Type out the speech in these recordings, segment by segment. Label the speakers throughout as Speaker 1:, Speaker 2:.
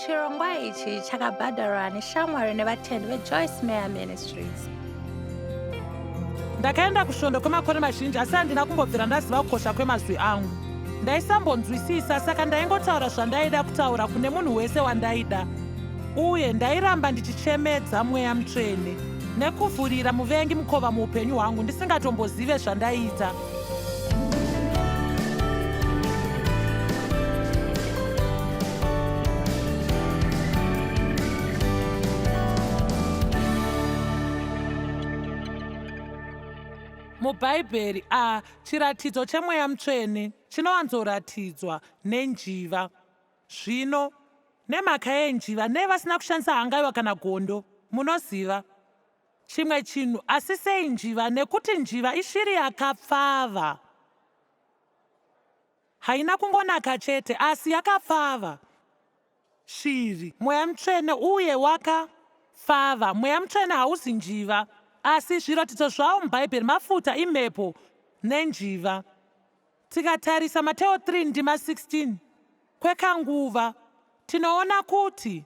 Speaker 1: Chirongwa ichi chakabhadharwa neshamwari nevatendi veJoyce Meyer Ministries.
Speaker 2: Ndakaenda kusvondo kwemakore mazhinji asi handina kumbobvira ndaziva kukosha kwemazwi angu. Ndaisambonzwisisa saka ndaingotaura zvandaida kutaura kune munhu wese wandaida uye ndairamba ndichichemedza Mweya Mutsvene nekuvhurira muvengi mukova muupenyu hwangu ndisingatombozive zvandaiita. MuBhaibheri, a chiratidzo cheMweya Mutsvene chinowanzoratidzwa nenjiva. Zvino, nemhaka yenjiva, nei vasina kushandisa hangaiwa kana gondo? Munoziva. Chimwe chinhu, asi sei njiva? Nekuti njiva ishiri yakapfava. Haina kungonaka chete, asi yakapfava. Shiri, Mweya Mutsvene, uye waka pfava. Mweya Mutsvene hauzi njiva, asi zviratidzo zvawo muBhaibheri mafuta, imhepo, nenjiva. Tikatarisa Mateo 3 ndima 16 kwekanguva, tinoona kuti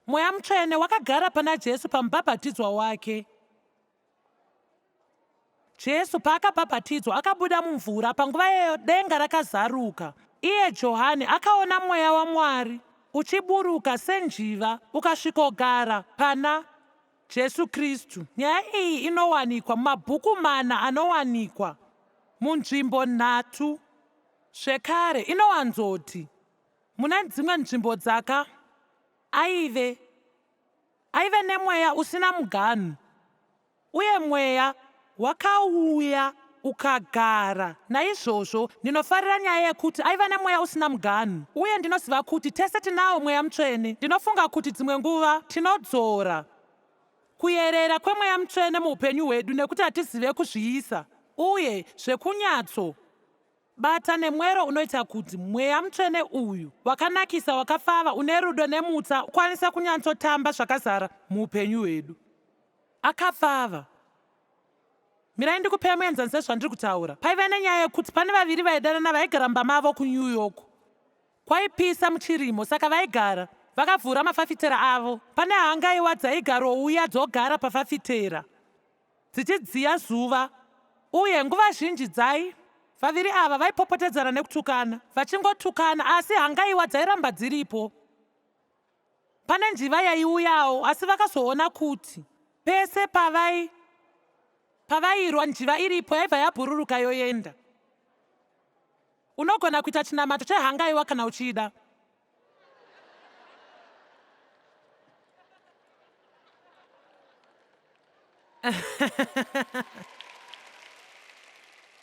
Speaker 2: Mweya Mutsvene wakagara pana Jesu pamubhabhatidzwa wake. Jesu paakabhabhatidzwa akabuda mumvura, panguva iyoyo denga rakazaruka. Iye Johani akaona Mweya waMwari uchiburuka senjiva ukasvikogara pana Jesu Kristu. Nyaya iyi inowanikwa mumabhuku mana anowanikwa munzvimbo nhatu. Zvekare inowanzoti Mune dzimwe nzvimbo dzaka, aive, aive nemweya usina muganhu, uye mweya wakauya ukagara. Naizvozvo, ndinofarira nyaya yekuti aiva nemweya usina muganhu. Uye ndinoziva kuti tese tinawo Mweya Mutsvene. Ndinofunga kuti dzimwe nguva tinodzora kuyerera kweMweya Mutsvene muupenyu hwedu nekuti hatizive kuzviisa uye zvekunyatso Bata nemwero unoita kuti Mweya Mutsvene uyu wakanakisa, wakapfava, une rudo nemutsa ukwanise kunyantsotamba zvakazara muupenyu hwedu. Akapfava. Mirai ndikupei muenzaniso wezvandiri kutaura. Paive nenyaya yekuti pane vaviri vaidanana vaigara mumba mavo kuNew York. Kwaipisa muchirimo saka vaigara vakavhura mafafitera avo. Pane hangaiwa dzaigarouya dzogara pafafitera. Dzichidziya zuva, uye nguva zhinji dzai. Vaviri ava vaipopotedzana nekutukana, vachingotukana, asi hangaiwa dzairamba dziripo. Pane njiva yaiuyawo, asi vakazoona kuti pese pavai pavairwa njiva iripo yaibva yabhururuka yoenda. Unogona kuita chinamato chehangaiwa kana uchida.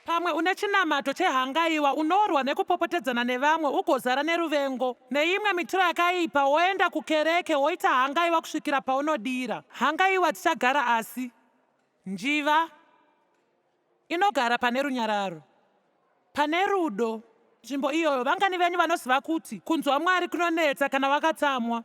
Speaker 2: Pamwe une chinamato chehangaiwa unorwa nekupopotedzana nevamwe ugozara neruvengo neimwe mitiro yakaipa woenda kukereke woita hangaiwa kusvikira paunodira. Hangaiwa dzichagara asi njiva Inogara pane runyararo, pane rudo. Nzvimbo iyoyo, vangani venyu vanoziva kuti kunzwa Mwari kunonetsa kana wakatsamwa?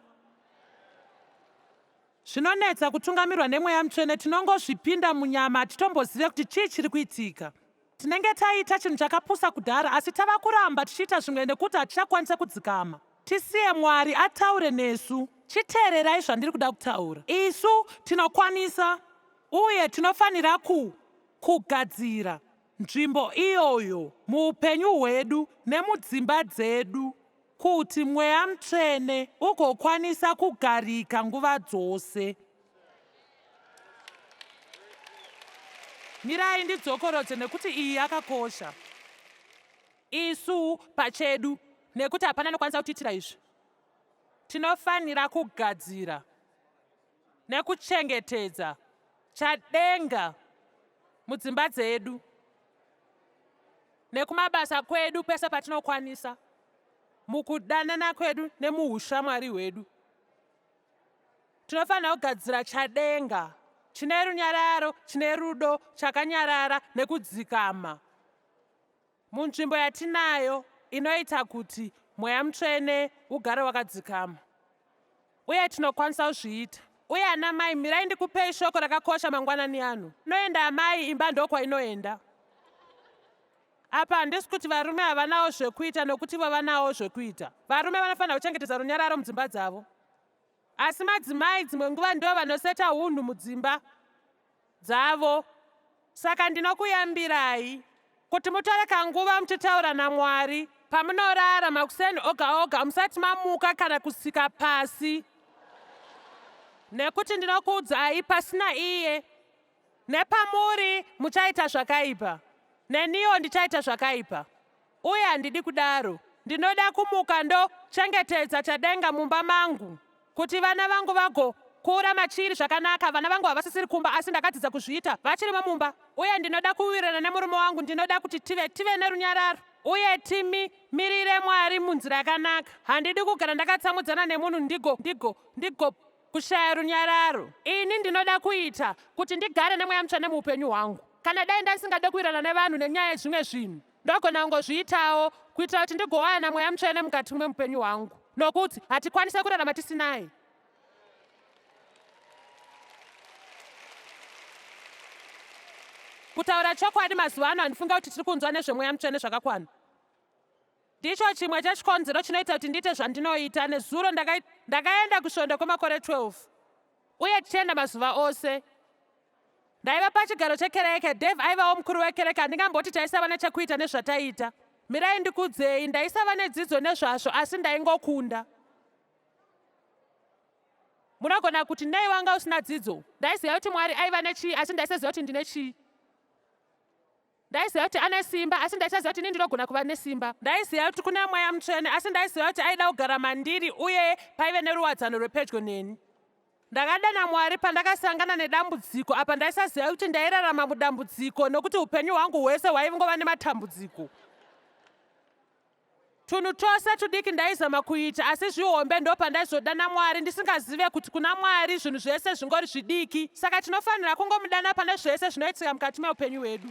Speaker 2: Zvinonetsa kutungamirwa neMweya Mutsvene, tinongozvipinda munyama hatitombozive kuti chii chiri kuitika. Tinenge taita chinhu chakapusa kudhara asi tava kuramba tichiita zvimwe nekuti hatichakwanise kudzikama. Tisiye Mwari ataure nesu. Chiteererai zvandiri kuda kutaura. Isu tinokwanisa uye tinofanira ku, kugadzira nzvimbo iyoyo muupenyu hwedu nemudzimba dzedu kuti Mweya Mutsvene ugokwanisa kugarika nguva dzose. Mirai ndidzokorodze nekuti iyi yakakosha. Isu pachedu, nekuti hapana anokwanisa kutiitira izvi, tinofanira kugadzira nekuchengetedza chadenga mudzimba dzedu nekumabasa kwedu pese patinokwanisa, mukudanana kwedu nemuhushamwari hwedu. Tinofanira kugadzira chadenga chine runyararo, chine rudo, chakanyarara nekudzikama. Munzvimbo yatinayo inoita kuti Mweya Mutsvene ugare wakadzikama. Uye tinokwanisa kuzviita. Uye anamai, mirai ndikupei shoko rakakosha mangwanani ano. Inoenda amai, imba ndokwainoenda. Apa handisi kuti varume havanawo zvekuita nokuti vavanawo zvekuita. Varume vanofanira kuchengetedza runyararo mudzimba dzavo. Asi madzimai dzimwe nguva ndo vanoseta hunhu mudzimba dzavo. Saka ndinokuyambirai kuti mutore kanguva muchitaura naMwari pamunorara makuseni oga oga musati mamuka kana kusika pasi. Nekuti ndinokuudzai pasina iye Nepamuri muchaita zvakaipa, neniwo ndichaita zvakaipa. Uye handidi kudaro. Ndinoda kumuka ndochengetedza chadenga mumba mangu kuti vana vangu vagokura machiri zvakanaka. Vana vangu havasisiri kumba, asi ndakadzidza kuzviita vachirimo mumba. Uye ndinoda kuwirirana nemurume wangu. Ndinoda kuti tive tive nerunyararo uye timimirire Mwari munzira yakanaka. Handidi kugara ndakatsamwidzana nemunhu ndigo ndigo ndigo Kushaya runyararo. Ini ndinoda kuita kuti ndigare nemweya mutsvene muupenyu hwangu. Kana dai ndandisingade kuwirana nevanhu nenyaya yezvimwe zvinhu, ndogona kungozviitawo kuitira kuti ndigowana mweya mutsvene mukati memupenyu hwangu, nokuti hatikwanise kurarama tisinaye. Kutaura chokwadi, mazuva ano handifunge kuti tiri kunzwa nezvemweya mutsvene zvakakwana. Ndicho chimwe chechikonzero chinoita kuti ndiite zvandinoita. Nezuro ndaka, ndakaenda kusvondo kwemakore 12 uye tichienda mazuva ose. Ndaiva pachigaro chekereke, Dave aivawo mukuru wekereke. Handingamboti taisava nechekuita nezvataiita. Mirai ndikudzei, ndaisava nedzidzo nezvazvo, asi ndaingokunda. Munogona kuti nei wanga usina dzidzo? Ndaiziva kuti Mwari aiva nechii, asi ndaisaziva kuti ndine chii. Ndaiziva kuti ane simba, asi ndaisaziva kuti ini ndinogona kuva nesimba. Ndaiziva kuti kune Mweya Mutsvene, asi ndaiziva kuti aida kugara mandiri uye paive neruwadzano rwepedyo neni. Ndakadana Mwari pandakasangana nedambudziko, apa ndaisaziva kuti ndairarama mudambudziko nokuti upenyu hwangu hwese hwaingova nematambudziko. Tunhu twose tudiki ndaizama kuita asi zvihombe ndopandaizodana Mwari ndisingazive kuti kuna Mwari zvinhu zvese zvingori zvidiki saka tinofanira kungomudana pane zvese zvinoitika mukati meupenyu hwedu.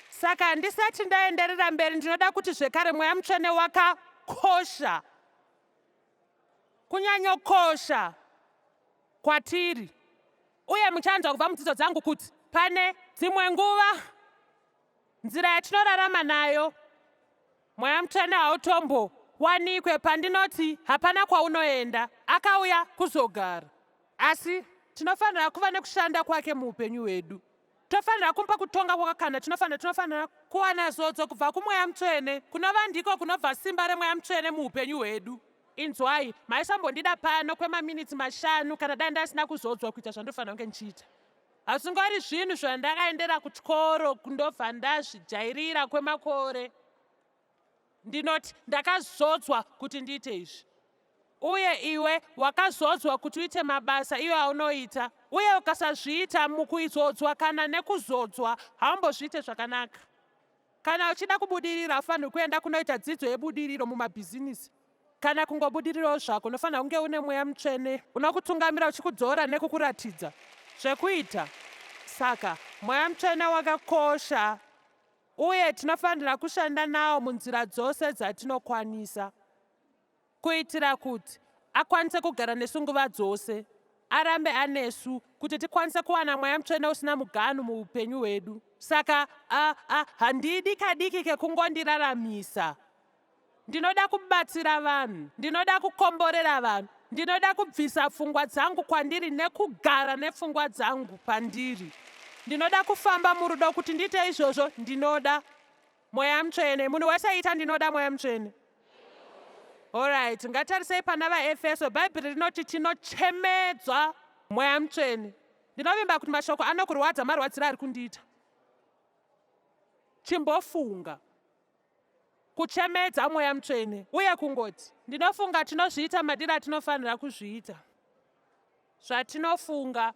Speaker 2: Saka ndisati ndaenderera mberi ndinoda kuti zvekare Mweya Mutsvene wakakosha kunyanyokosha kwatiri uye muchanzwa kubva mudzidzo dzangu kuti pane dzimwe nguva nzira yatinorarama nayo Mweya Mutsvene hautombo wanikwe pandinoti hapana kwaunoenda akauya kuzogara asi tinofanira kuva nekushanda kwake muupenyu hwedu tofanira kumupa kutonga kwakakana tinofanira tinofanira kuwana zodzo kubva kumweya mutsvene kunova ndiko kunobva simba remweya mutsvene muupenyu hwedu inzwai maisambondida pano kwemaminitsi mashanu kana dai ndasina kuzodzwa kuita zvandofanira kunge ndichiita Hazvingori zvinhu zvandakaendera kuchikoro kundobva ndazvijairira kwemakore. Ndinoti ndakazodzwa kuti ndiite izvi. Uye iwe wakazodzwa kuti uite mabasa iwo aunoita, uye ukasazviita mukuzodzwa kana nekuzodzwa, haumbozviite zvakanaka. Kana uchida kubudirira, haufanirwi kuenda kunoita dzidzo yebudiriro mumabhizinisi kana kungobudirirawo zvako. Unofanira kunge une Mweya Mutsvene unokutungamira uchikudzora nekukuratidza zvekuita. Saka Mweya Mutsvene wakakosha uye tinofanira kushanda nawo munzira dzose dzatinokwanisa. Kuitira kuti akwanise kugara nesu nguva dzose, arambe anesu, kuti tikwanise kuwana Mweya Mutsvene usina muganhu muupenyu hwedu. Saka, a, a, handidi kadiki kekungondiraramisa. Ndinoda kubatsira vanhu. Ndinoda kukomborera vanhu. Ndinoda kubvisa pfungwa dzangu kwandiri nekugara nepfungwa dzangu pandiri. Ndinoda kufamba murudo. Kuti ndiite izvozvo, ndinoda Mweya Mutsvene. Munhu wese ita ndinoda Mweya Mutsvene. Alright, ngatarisei pana vaEfeso. Bhaibheri rinoti tinochemedzwa Mweya Mutsvene. Ndinovimba kuti mashoko anokurwadza marwadziro ari kundiita. Chimbofunga. Kuchemedza Mweya Mutsvene uye kungoti ndinofunga tinozviita madiro atinofanira kuzviita. Zvatinofunga.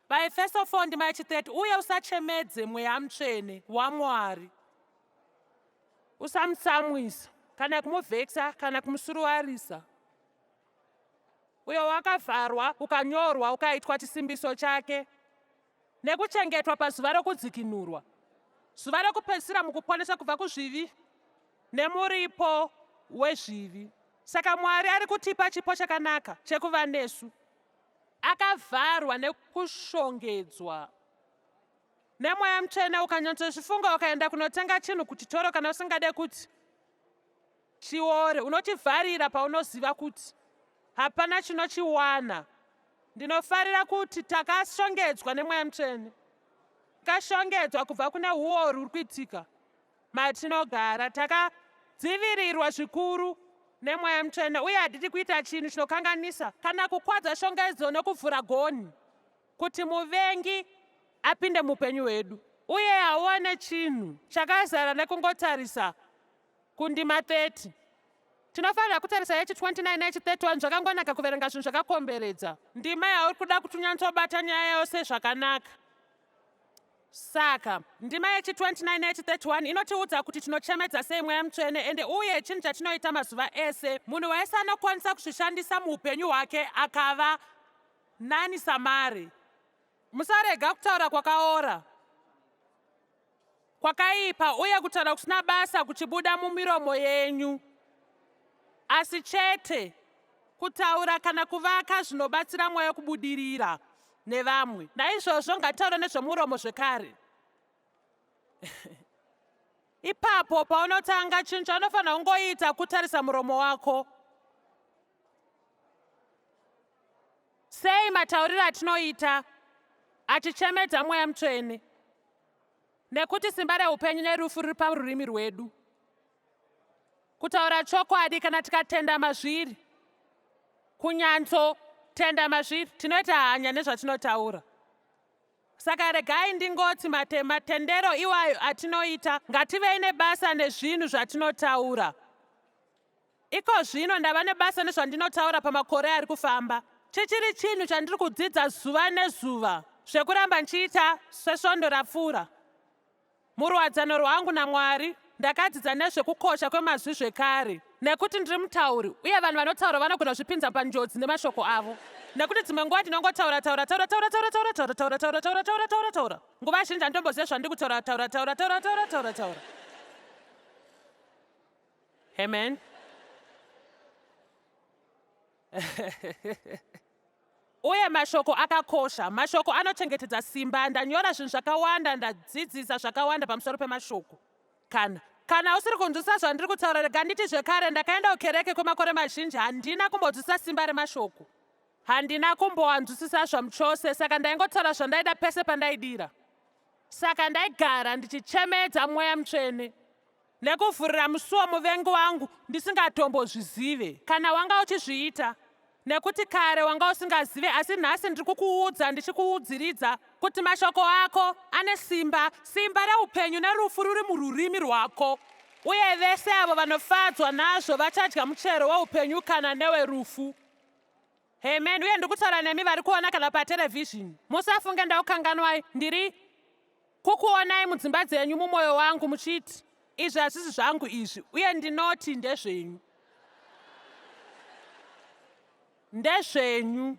Speaker 2: VaEfeso 4 ndima yechi30 uye usachemedze Mweya Mutsvene waMwari. Usamutsamwisa kana kumuvhekisa kana kumusuruvarisa. Uyo wakavharwa ukanyorwa ukaitwa chisimbiso chake nekuchengetwa pazuva rokudzikinurwa, zuva rekupedzisira mukuponeswa kubva kuzvivi nemuripo wezvivi. Saka Mwari ari kutipa chipo chakanaka chekuva nesu. Akavharwa nekushongedzwa neMweya Mutsvene. Ukanyatsozvifunga, ukaenda kunotenga chinhu kuchitoro, kana usingade kuti chiore, unochivharira paunoziva kuti hapana chinochiwana. Ndinofarira kuti takashongedzwa neMweya Mutsvene, takashongedzwa kubva kune huori huri kuitika matinogara. Takadzivirirwa zvikuru neMweya Mutsvene, uye hatidi kuita chinhu chinokanganisa kana kukwadza shongedzo nekuvhura gonhi kuti muvengi apinde muupenyu hwedu. Uye hauwane chinhu chakazara nekungotarisa kundima 30. Tinofanira kutarisa yechi 29 neyechi 31. Zvakangonaka kuverenga zvinhu zvakakomberedza ndima yauri kuda kuti unyatsobata nyaya yose zvakanaka. Saka ndima yechi 29 neyechi 31 inotiudza kuti tinochemedza sei Mweya Mutsvene, ende uye chinhu chatinoita mazuva ese. Munhu wese anokwanisa kuzvishandisa muupenyu hwake akava nani samare. Musarega kutaura kwakaora, kwakaipa uye kutaura kusina basa kuchibuda mumiromo yenyu, asi chete kutaura kana kuvaka zvinobatsira mweya kubudirira nevamwe. Naizvozvo ngatitaure nezvemuromo zvekare. Ipapo paunotanga, chinhu chaunofanira kungoita kutarisa muromo wako. Sei matauriro atinoita achichemedza Mweya Mutsvene? Nekuti simba reupenyu nerufu riri parurimi rwedu. Kutaura chokwadi, kana tikatenda mazviri, kunyatsotenda mazviri, tinoita hanya nezvatinotaura. Saka regai ndingoti matendero iwayo atinoita, ngativei nebasa nezvinhu zvatinotaura. Iko zvino ndava nebasa nezvandinotaura pamakore ari kufamba. Chichiri chinhu chandiri kudzidza zuva nezuva zvekuramba ndichiita sesvondo rapfuura. Muruwadzano rwangu naMwari, ndakadzidza nezvekukosha kwemazwi zvekare. Nekuti ndiri mutauri, uye vanhu vanotaura vanogona kuzvipinza panjodzi nemashoko avo. Nekuti dzimwe nguva ndinongotaura taura taura taura taura taura taura taura taura taura taura taura taura. Nguva zhinji handitombozive zvandiri kutaura taura taura taura taura taura taura. Amen. Uye mashoko akakosha. Mashoko anochengetedza simba. Ndanyora zvinhu zvakawanda, ndadzidzisa zvakawanda pamusoro pemashoko. Kana usiri kunzwisisa zvandiri kutaura, rega nditi zvekare, ndakaenda kukereke kwemakore mazhinji, handina kumbonzwisisa simba remashoko. Handina kumboanzwisisa zvamuchose, saka ndaingotaura zvandaida pese pandaidira. Saka ndaigara ndichichemedza Mweya Mutsvene nekuvhurira musuo muvengi wangu ndisingatombozvizive. Kana wanga uchizviita, nekuti kare wanga usingazive, asi nhasi ndiri kukuudza ndichikuudziridza kuti mashoko ako ane simba. Simba reupenyu nerufu ruri mururimi rwako, uye vese avo vanofadzwa nazvo vachadya muchero weupenyu kana newerufu. Amen. Uye ndiri kutaura nemi vari kuona kana paterevhizhini. Musafunge ndakukanganwai. Ndiri kukuonai mudzimba dzenyu mumwoyo wangu muchiti, izvi hazvisi zvangu izvi, uye ndinoti ndezvenyu. Ndezvenyu.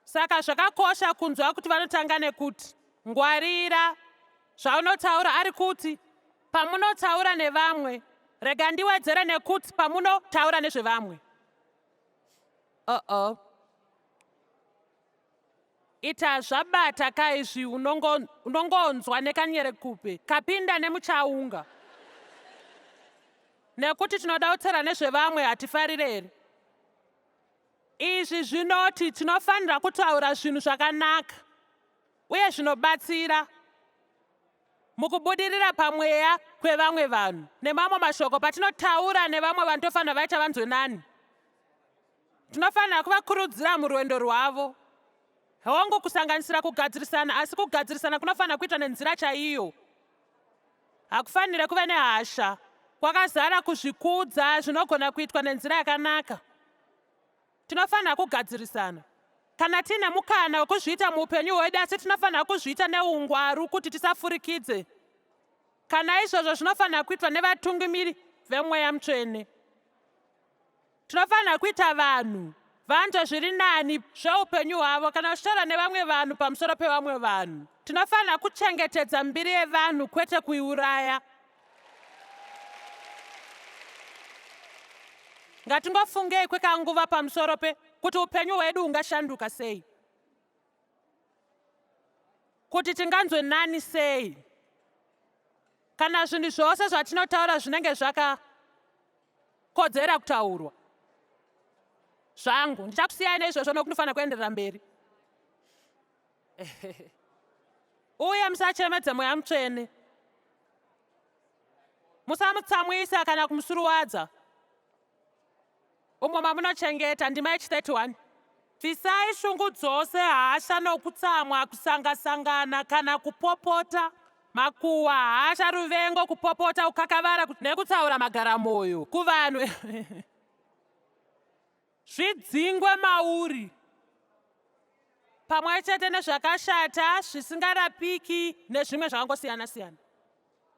Speaker 2: Saka zvakakosha kunzwa kuti vanotanga nekuti ngwarira zvaunotaura. Ari kuti pamunotaura nevamwe, rega ndiwedzere nekuti pamunotaura nezvevamwe. Uh-oh. Ita zvabata kaizvi, unongonzwa nekanyerekupe kapinda nemuchaunga. Nekuti tinoda kutaura nezvevamwe, hatifarire here? Izvi zvinoti tinofanira kutaura zvinhu zvakanaka uye zvinobatsira mukubudirira pamweya kwevamwe vanhu. Nemamwe mashoko, patinotaura nevamwe vanhu tofanira vaita vanzwe nani. Tinofanira kuvakurudzira murwendo rwavo. Hongu, kusanganisira kugadzirisana, asi kugadzirisana kunofanira kuitwa nenzira chaiyo. Hakufanire kuve nehasha kwakazara kuzvikudza zvinogona kuitwa nenzira yakanaka. Tinofanira kugadzirisana kana tiine mukana wekuzviita muupenyu hwedu, asi tinofanira kuzviita neungwaru kuti tisafurikidze. Kana izvozvo zvinofanira kuitwa nevatungamiri veMweya Mutsvene. Tinofanira kuita vanhu vanzwe zviri nani zveupenyu hwavo kana vachitaura nevamwe vanhu pamusoro pevamwe vanhu. Tinofanira kuchengetedza mbiri yevanhu kwete kuiuraya. Ngatingofungei kwekanguva pamusoro pe kuti upenyu hwedu hungashanduka sei, kuti tinganzwe nani sei kana zvinhu zvose zvatinotaura zvinenge zvakakodzera kutaurwa. Zvangu, ndichakusiyai neizvozvo nokuti ndinofanira kuenderera mberi. Uye musachemedze Mweya Mutsvene. Musamutsamwisa kana kumusuruwadza. Umo mamunochengeta, ndima yechi 31. Bvisai shungu dzose, hasha nokutsamwa, kusanga-sangana kana kupopota, makuhwa, hasha, ruvengo, kupopota, kukakavara nekutaura magaramoyo kuvanhu. Zvidzingwe mauri, pamwe chete nezvakashata zvisingarapiki nezvimwe zvakangosiyana-siyana.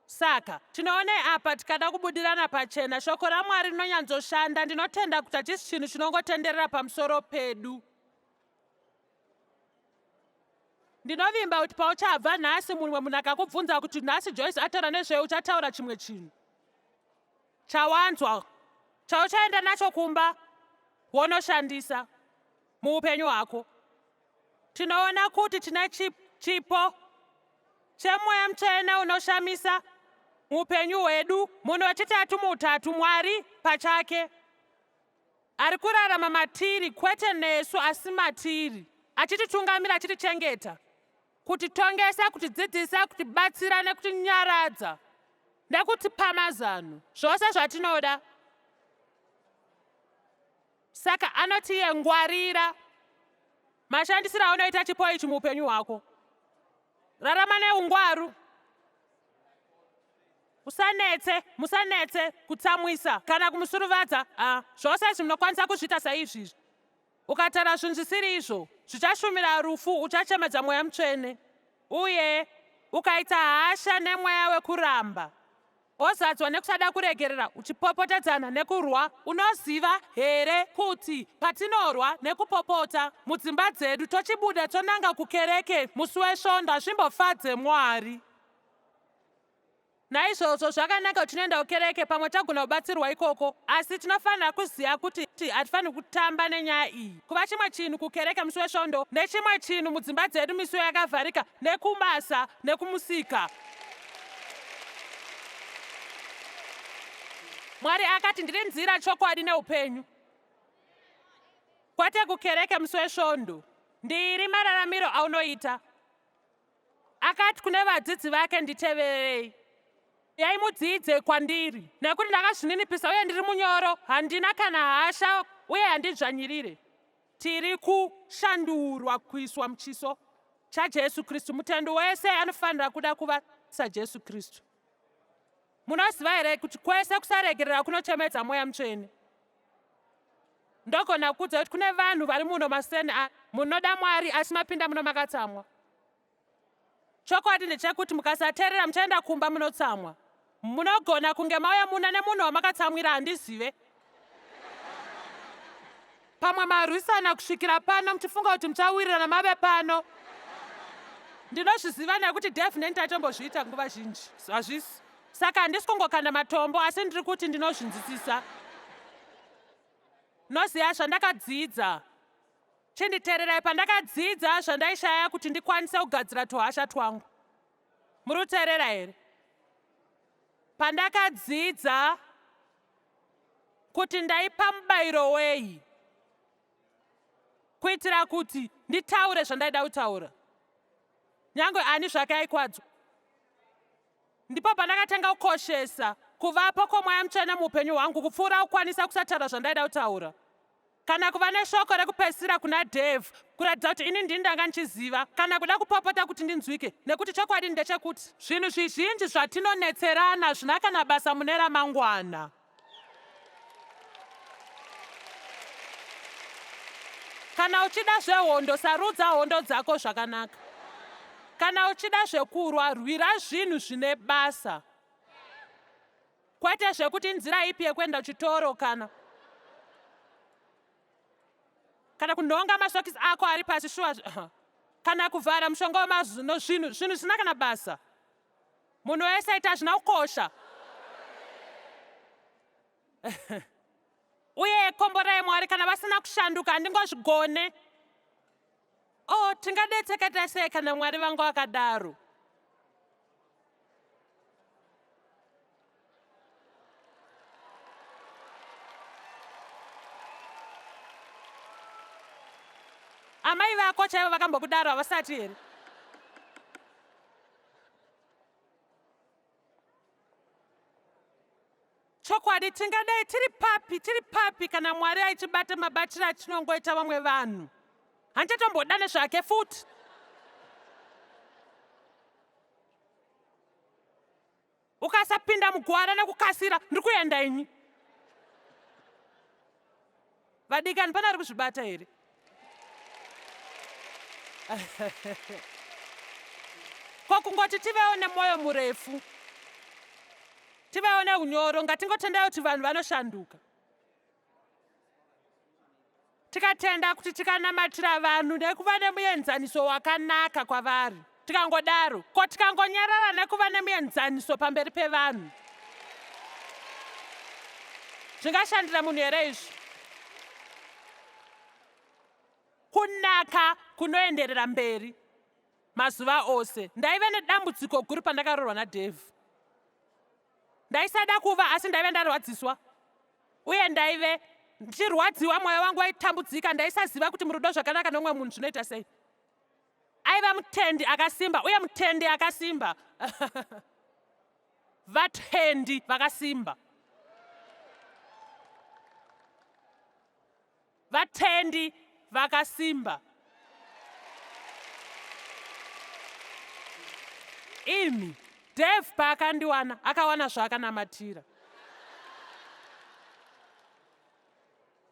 Speaker 2: Saka, tinoonei apa tikada kubudirana pachena? Shoko raMwari rinonyatsoshanda. Ndinotenda kuti hachisi chinhu chinongotenderera pamusoro pedu. Ndinovimba kuti pauchabva nhasi, mumwe munhu akakubvunza kuti nhasi Joyce ataura nezvei, uchataura chimwe chinhu chawanzwa chauchaenda nacho kumba wonoshandisa muupenyu hwako. Tinoona kuti tine chipo cheMweya Mutsvene unoshamisa muupenyu hwedu, munhu wechitatu muutatu, Mwari pachake, ari kurarama matiri, kwete nesu asi matiri, achititungamira, achitichengeta, kutitongesa, kutidzidzisa, kutibatsira nekutinyaradza nekutipa mazano, zvose zvatinoda. Saka anoti iye ngwarira mashandisiro aunoita chipo ichi muupenyu hwako. Rarama neungwaru. Usanetse, musanetse kutsamwisa kana kumusuruvadza. Ah, zvose izvi munokwanisa kuzviita saizvizvi. Ukataura zvinhu zvisiri izvo, zvichashumira rufu, uchachemedza Mweya Mutsvene. Uye ukaita hasha nemweya wekuramba, wozadzwa nekusada kuregerera, uchipopotedzana nekurwa, unoziva here kuti patinorwa nekupopota mudzimba dzedu tochibuda tonanga kukereke musi weSvondo hazvimbofadze Mwari? Naizvozvo zvakanaka kuti tinoenda kukereke, pamwe tagona kubatsirwa ikoko, asi tinofanira kuziva kuti hatifaniri kutamba nenyaya iyi. Kuva chimwe chinhu kukereke musi weSvondo nechimwe chinhu mudzimba dzedu misuo yakavharika nekubasa nekumusika. Mwari akati, Ndiri nzira, chokwadi neupenyu. Kwete kukereke musi weSvondo. Ndiri mararamiro aunoita. Akati kune vadzidzi vake, Nditeverei, uyai mudzidze kwandiri, nekuti ndakazvininipisa uye ndiri munyoro, handina kana hasha uye handidzvanyirire. Tiri kushandurwa kuiswa muchiso chaJesu Kristu. Mutendi wese anofanira kuda kuva saJesu Kristu. Munoziva here kuti kwese kusaregerera kunochemedza Mweya Mutsvene? Ndogona kukuudza kuti kune vanhu vari muno maseni a munoda Mwari asi mapinda muno makatsamwa. Chokwadi ndechekuti mukasateerera muchaenda kumba munotsamwa. Munogona kunge mauya muna nemunhu wamakatsamwira handizive. Pamwe marwisana kusvikira pano muchifunga kuti muchawirirana mave pano. Ndinozviziva nekuti Dave neni taitombozviita nguva zhinji. Hazvisi. Saka handisi kungokanda matombo asi ndiri kuti ndinozvinzwisisa. Noziva zvandakadzidza. Chinditeererai pandakadzidza zvandaishaya kuti ndikwanise kugadzira tuhasha twangu. Muri kuteerera here? Pandakadzidza kuti ndaipa mubayiro wei kuitira kuti nditaure zvandaida kutaura nyange ani zvake aikwadzwa ndipo pandakatanga kukoshesa kuvapo kwomweya mutsvene muupenyu hwangu kupfuura kukwanisa kusataura zvandaida kutaura kana kuva neshoko rekupedzisira kuna Dave kuratidza kuti ini ndini ndanga ndichiziva kana kuda kupopota kuti ndinzwike nekuti chokwadi ndechekuti zvinhu zvizhinji zvatinonetserana hazvina kana basa mune ramangwana. Kana uchida zvehondo sarudza hondo dzako zvakanaka. Kana uchida zvekurwa rwira zvinhu zvine basa. Kwete zvekuti inzira ipi yekuenda kuchitoro kana kana kunhonga masokisi ako ari pasi shuwa kana kuvhara mushonga wemazino zvinhu zvinhu zvisina kana basa. Munhu wese aiti hazvina kukosha. Uye komborai Mwari kana vasina kushanduka handingozvigone. Oh, tingadetseketa sei kana Mwari vangu akadaro? Amai vako chaivo vakambokudaro havasati here? Chokwadi, tingadai tiri papi, tiri papi kana Mwari aitibata mabatiro atinongoita vamwe vanhu? Handichatomboda nezvake futi. Ukasapinda mugwara nekukasira, ndiri kuenda ini. Vadikani, pane ari kuzvibata here? Ko kungoti tivewo nemwoyo murefu, tivewo neunyoro, ngatingotendai kuti vanhu vanoshanduka. Tikatenda kuti tikanamatira vanhu nekuva nemuenzaniso wakanaka kwavari, tikangodaro, ko tikangonyarara nekuva nemuenzaniso pamberi pevanhu, zvingashandira munhu here izvi? Kunaka kunoenderera mberi mazuva ose. Ndaive nedambudziko guru pandakaroorwa naDave. Ndaisada kuva asi ndaive ndarwadziswa uye ndaive ndichirwadziwa, mwoyo wangu waitambudzika. Ndaisaziva kuti murudo zvakanaka nomumwe munhu zvinoita sei. Aiva mutendi akasimba uye mutendi akasimba. Vatendi vakasimba. Vatendi vakasimba. Imi, Dave paakandiwana, akawana zvaakanamatira.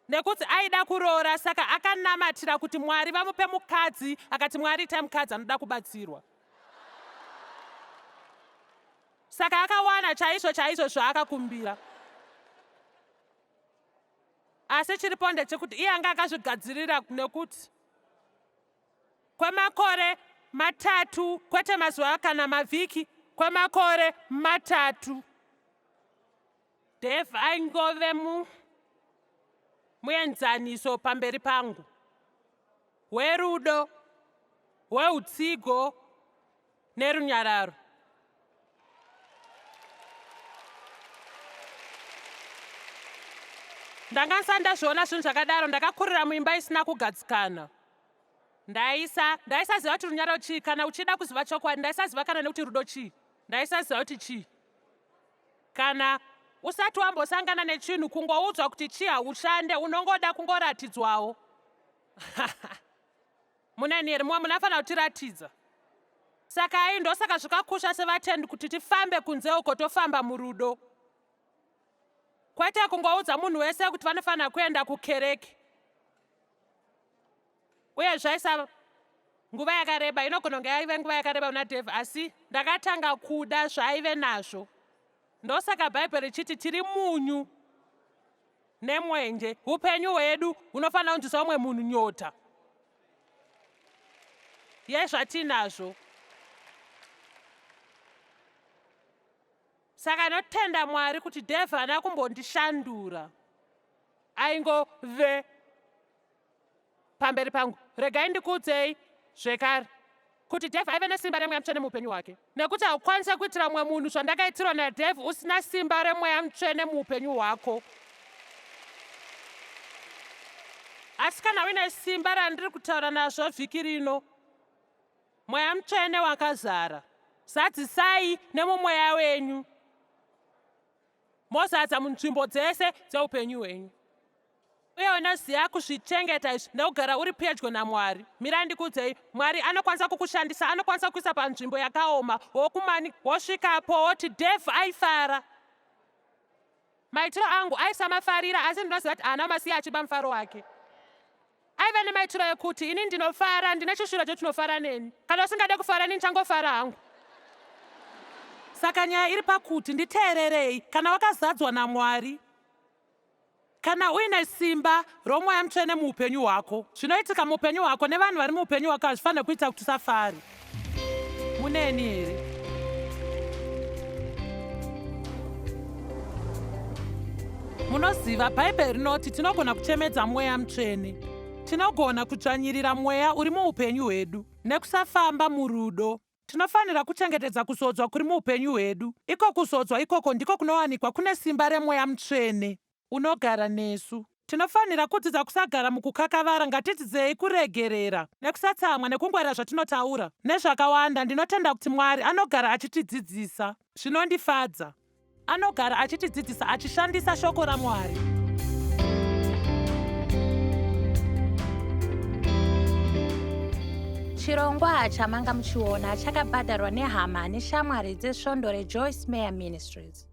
Speaker 2: Nekuti aida kuroora saka akanamatira kuti Mwari vamupe mukadzi, akati Mwari itai mukadzi anoda kubatsirwa. Saka akawana chaizvo chaizvo zvaakakumbira. Asi chiripo ndechekuti iye anga akazvigadzirira nekuti kwemakore matatu, kwete mazuva kana mavhiki, kwemakore matatu, Dave aingove mu muenzaniso pamberi pangu werudo, weutsigo nerunyararo. Ndanga ndisati ndazviona zvinhu zvakadaro. Ndakakurira muimba isina kugadzikana. Ndaisa ndaisaziva kuti runyararo chii. Kana uchida kuziva chokwadi, ndaisaziva kana nekuti rudo chii. Ndaisaziva kuti chii. Kana usati wambosangana nechinhu, kungoudzwa kuti chii haushande, unongoda kungoratidzwawo. Munani here? Mumwe munhu afanira kutiratidza. Saka ai ndosaka zvakakosha sevatendi kuti tifambe kunze uko tofamba murudo. Kwete kungoudza munhu wese kuti vanofanira kuenda kukereke. Uye zvaisa nguva yakareba, inogona kunge yaive nguva yakareba kuna Dave, asi ndakatanga kuda zvaaive nazvo. Ndosaka Bhaibheri richiti tiri munyu nemwenje. Upenyu hwedu hunofanira kunzwisa umwe munhu nyota yezvatinazvo. Saka ndinotenda Mwari kuti Dave haana kumbondishandura. Aingove pamberi pangu. Regai ndikuudzei zvekare kuti Dave aive nesimba reMweya Mutsvene muupenyu hwake. Nekuti haukwanise kuitira mumwe munhu zvandakaitirwa naDave usina simba reMweya Mutsvene muupenyu hwako. Asi kana uine simba randiri kutaura nazvo vhiki rino, Mweya Mutsvene wakazara, zadzisai nemumweya wenyu, mozadza munzvimbo dzese dzeupenyu hwenyu. Uye unoziva kuzvichengeta izvi nekugara uri pedyo naMwari. Mirai ndikuudzei, Mwari anokwanisa kukushandisa, anokwanisa kuisa panzvimbo yakaoma, wokumani, wosvikapo woti Dave aifara. Maitiro angu aisamafarira asi ndinoziva kuti haana masiya achiba mufaro wake. Aiva nemaitiro ekuti ini ndinofara, ndine chishuviro chekuti unofara neni. Kana usingade kufara ini ndichangofara hangu. Saka nyaya iri pakuti nditeererei, kana wakazadzwa naMwari, Kana uine simba roMweya Mutsvene muupenyu hwako, zvinoitika muupenyu hwako nevanhu vari muupenyu hwako hazvifanire kuita kuti usafare. Muneni here? Munoziva, Bhaibheri rinoti tinogona kuchemedza Mweya Mutsvene. Tinogona kudzvanyirira Mweya uri muupenyu hwedu nekusafamba murudo. Tinofanira kuchengetedza kuzodzwa kuri muupenyu hwedu. Iko kuzodzwa ikoko ndiko kunowanikwa kune simba reMweya Mutsvene unogara nesu. Tinofanira kudzidza kusagara mukukakavara. Ngatidzidzei kuregerera nekusatsamwa nekungwarira zvatinotaura nezvakawanda. Ndinotenda kuti Mwari anogara achitidzidzisa. Zvinondifadza. Anogara achitidzidzisa achishandisa Shoko raMwari.
Speaker 1: Chirongwa chamanga muchiona chakabhadharwa nehama neshamwari dzesvondo reJoyce Meyer Ministries.